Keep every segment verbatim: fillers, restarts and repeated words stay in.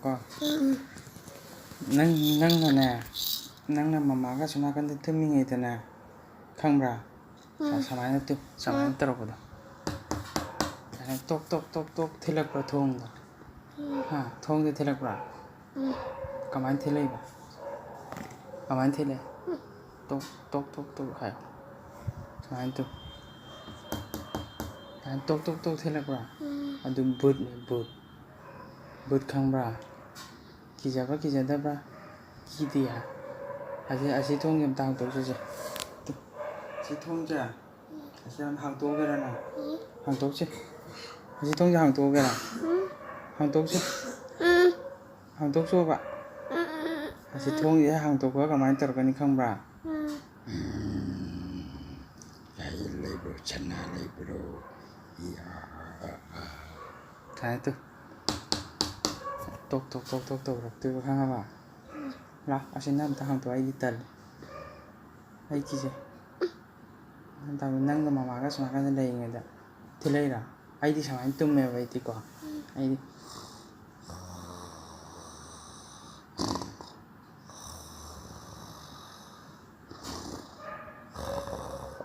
ꯀꯣ, ꯅꯪ, ꯅꯪꯅꯅꯦ, ꯅꯪꯅ ꯃꯃꯥꯒ ꯑꯁꯣꯝ ꯅꯥꯀꯟꯗ ꯇꯨꯝꯃꯤꯉꯩꯗꯅꯦ, ꯈꯪꯕ꯭ꯔꯥ? ꯁ-, ꯁꯨꯃꯥꯏꯅ ꯇꯨ-, ꯁꯨꯃꯥꯏꯅ ꯇꯧꯔꯛꯄꯗꯣ꯫ ꯁꯨꯃꯥꯏꯅ ꯇꯣꯛ, ꯇꯣꯛ, ꯇꯣꯛ, ꯇꯣꯛ ꯊꯤꯜꯂꯛꯄ꯭ꯔꯥ ꯊꯣꯡꯗ? ꯍꯥ? ꯊꯣꯡꯗ ꯊꯤꯜꯂꯛꯄ꯭ꯔꯥ? ꯀꯃꯥꯏꯅ ꯊꯤꯜꯂꯛꯏꯕ? ꯀꯃꯥꯏꯅ ꯊꯤꯜꯂꯛꯑꯦ? ꯇꯣꯛ, ꯇꯣꯛ, ꯇꯣꯛ, ꯇꯣꯛ ꯍꯥꯏꯌꯣ꯫ ꯁꯨꯃꯥꯏꯅ ꯇꯨ-, ꯁꯨꯃꯥꯏꯅ ꯇꯣꯛ, ꯇꯣꯛ, ꯇꯣꯛ ꯊꯤꯜꯂꯛꯄ꯭ꯔꯥ? ꯑꯗꯨ ꯚꯨꯠꯅꯦ, ꯚꯨꯠ꯫ ꯚꯨꯠ ꯈꯪꯕ꯭ꯔꯥ? ꯀꯤꯖꯕ ꯀꯤꯖꯗꯕ꯭ꯔꯥ? ꯀꯤꯗꯦ ꯍꯥꯏ꯫ ꯑꯁꯤ, ꯑꯁꯤ ꯊꯣꯡꯁꯦ ꯑꯝꯇ ꯍꯥꯡꯇꯣꯛꯁꯤꯁꯦ꯫ ꯇꯨ, ꯁꯤ ꯊꯣꯡꯁꯦ, ꯑꯁꯤ ꯌꯥꯝ ꯍꯥꯡꯇꯣꯛꯑꯒꯦꯔꯥ ꯅꯪ? ꯍꯥꯡꯇꯣꯛꯁꯤ꯫ ꯑꯁꯤ ꯊꯣꯡꯁꯦ ꯍꯥꯡꯇꯣꯛꯑꯒꯦꯔꯥ? ꯍꯥꯡꯇꯣꯛꯁꯤ꯫ ꯍꯥꯡꯇꯣꯛꯆꯣꯕ꯫ ꯑꯁꯤ ꯊꯣꯡꯁꯦ ꯍꯥꯡꯇꯣꯛꯄ ꯀꯃꯥꯏꯅ ꯇꯧꯔꯛꯀꯅꯤ ꯈꯪꯕ꯭ꯔꯥ? ꯀꯩ ꯂꯩꯕ꯭ꯔꯣ? ꯁꯅꯥ ꯂꯩꯕ꯭ꯔꯣ? ꯌꯥ꯫ ꯁꯨꯃꯥꯏꯅ ꯇꯨ꯫ ꯇꯣꯛ, ꯇꯣꯛ, ꯇꯣꯛ, ꯇꯣꯛ ꯇꯧꯔꯛꯇꯣꯏꯕ, ꯈꯪꯉꯕ? ꯂꯥ, ꯑꯁꯤ ꯅꯪ ꯑꯝꯇ ꯍꯥꯡꯇꯣꯛ, ꯑꯩꯗꯤ ꯇꯜꯂꯦ꯫ ꯑꯩ ꯀꯤꯖꯩ꯫ ꯅꯪ ꯇꯧ-, ꯅꯪꯒ ꯃꯃꯥꯒ ꯁꯨꯃꯥꯏꯅ ꯂꯩꯔꯤꯉꯩꯗ ꯊꯤꯜꯂꯛꯏꯔꯥ? ꯑꯩꯗꯤ ꯁꯨꯃꯥꯏꯅ ꯇꯨꯝꯃꯦꯕ, ꯑꯩꯗꯤꯀꯣ꯫ ꯑꯩꯗꯤ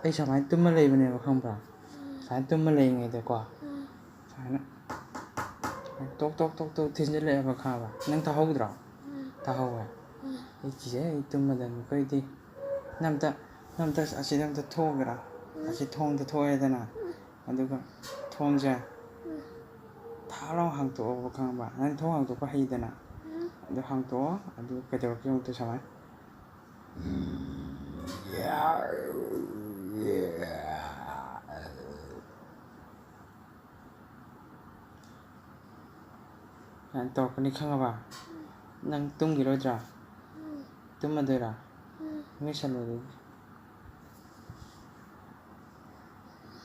ꯑꯩ ꯁꯨꯃꯥꯏꯅ ꯇꯨꯝꯃ ꯂꯩꯕꯅꯦꯕ, ꯈꯪꯕ꯭ꯔꯥ? ꯁꯨꯃꯥꯏꯅ ꯇꯨꯝꯃ ꯂꯩꯔꯤꯉꯩꯗꯀꯣ, ꯁꯨꯃꯥꯏꯅ ꯇꯣꯛ, ꯇꯣꯛ, ꯇꯣꯛ, ꯇꯣꯛ ꯊꯤꯟꯖꯤꯜꯂꯛꯑꯦꯕ, ꯈꯪꯉꯕ? ꯅꯪ ꯇꯥꯍꯧꯗ꯭ꯔꯣ? ꯇꯥꯍꯧꯋꯦ꯫ ꯑꯩ ꯀꯤꯖꯩ, ꯑꯩ ꯇꯨꯝꯃꯗꯕꯅꯤ꯫ ꯑꯩꯈꯣꯏꯗꯤ ꯅꯪ ꯑꯝꯇ, ꯅꯪ ꯑꯝꯇ ꯑꯁꯤꯗ ꯑꯝꯇ ꯊꯣꯛꯑꯒꯦꯔꯥ? ꯑꯁꯤ ꯊꯣꯡꯗ ꯊꯣꯛꯑꯦꯗꯅ, ꯑꯗꯨꯒ ꯊꯣꯡꯁꯦ ꯊꯥ ꯂꯥꯎ ꯍꯥꯡꯇꯣꯛꯑꯣꯕ, ꯈꯪꯉꯕ? ꯅꯪ ꯊꯣꯡ ꯍꯥꯡꯇꯣꯛꯄ ꯍꯩꯗꯅ, ꯑꯗꯨ ꯍꯥꯡꯇꯣꯛꯑꯣ꯫ ꯑꯗꯨ ꯀꯩꯗꯧꯔꯛꯀꯦ ꯌꯦꯡꯉꯨ ꯇꯨ, ꯁꯨꯃꯥꯏꯅ꯫ ꯁꯨꯃꯥꯏꯅ ꯇꯧꯔꯛꯀꯅꯤ, ꯈꯪꯉꯕ? ꯅꯪ ꯇꯨꯝꯈꯤꯔꯣꯏꯗ꯭ꯔꯥ? ꯇꯨꯝꯃꯗꯣꯏꯔꯥ? ꯃꯤꯠ ꯁꯝꯂꯨ ꯑꯗꯨꯗꯤ꯫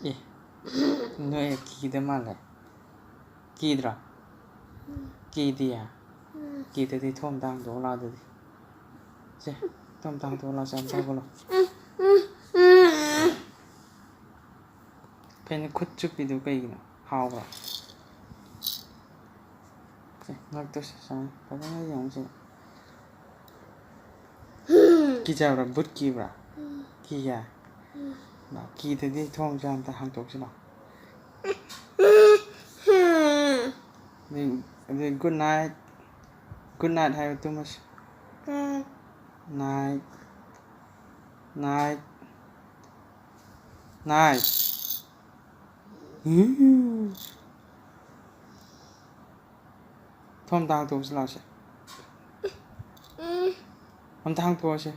ꯑꯦ, ꯅꯣꯏ ꯀꯤꯗ ꯃꯥꯜꯂꯦ꯫ ꯀꯤꯗ꯭ꯔꯣ? ꯀꯤꯗꯤꯌꯦ? ꯀꯤꯗꯗꯤ ꯊꯣꯡ ꯑꯝꯇ ꯍꯥꯡꯗꯣꯛꯑꯣ ꯂꯥꯎ ꯑꯗꯨꯗꯤ꯫ ꯁꯦ, ꯊꯣꯡ ꯑꯝꯇ ꯍꯥꯡꯗꯣꯛꯑꯣ ꯂꯥꯎ, ꯁꯦ, ꯑꯝꯇ ꯍꯥꯡꯗꯣꯛꯑꯣ ꯂꯥꯎ꯫ ꯀꯩꯅꯣ ꯈꯨꯠ ꯆꯨꯞꯄꯤꯗꯨ ꯀꯩꯒꯤꯅꯣ? ꯍꯥꯎꯕ꯭ꯔꯣ? ꯉꯛꯇꯣ ꯁꯨꯃꯥꯏꯅ ꯐꯖꯅ ꯌꯦꯡꯉꯨꯁꯦ꯫ ꯀꯤꯖꯕ꯭ꯔꯥ? ꯕꯨꯠ ꯀꯤꯕ꯭ꯔꯥ? ꯀꯤꯌꯦ? ꯂꯥꯛ, ꯀꯤꯗꯗꯤ ꯊꯣꯡꯁꯦ ꯑꯝꯇ ꯍꯥꯡꯇꯣꯛꯁꯤ ꯂꯥꯛꯑꯣ꯫ ꯑꯗꯨꯗꯤ, ꯑꯗꯨꯗꯤ good night, good night ꯍꯥꯏꯔꯣ, ꯇꯨꯝꯃꯁꯤ꯫ Night, night, night. ꯊꯣꯡ ꯑꯝꯇ ꯍꯥꯡꯇꯣꯛꯁꯤ ꯂꯥꯛꯑꯣꯁꯦ꯫ ꯑꯝꯇ ꯍꯥꯡꯇꯣꯛꯑꯁꯦ꯫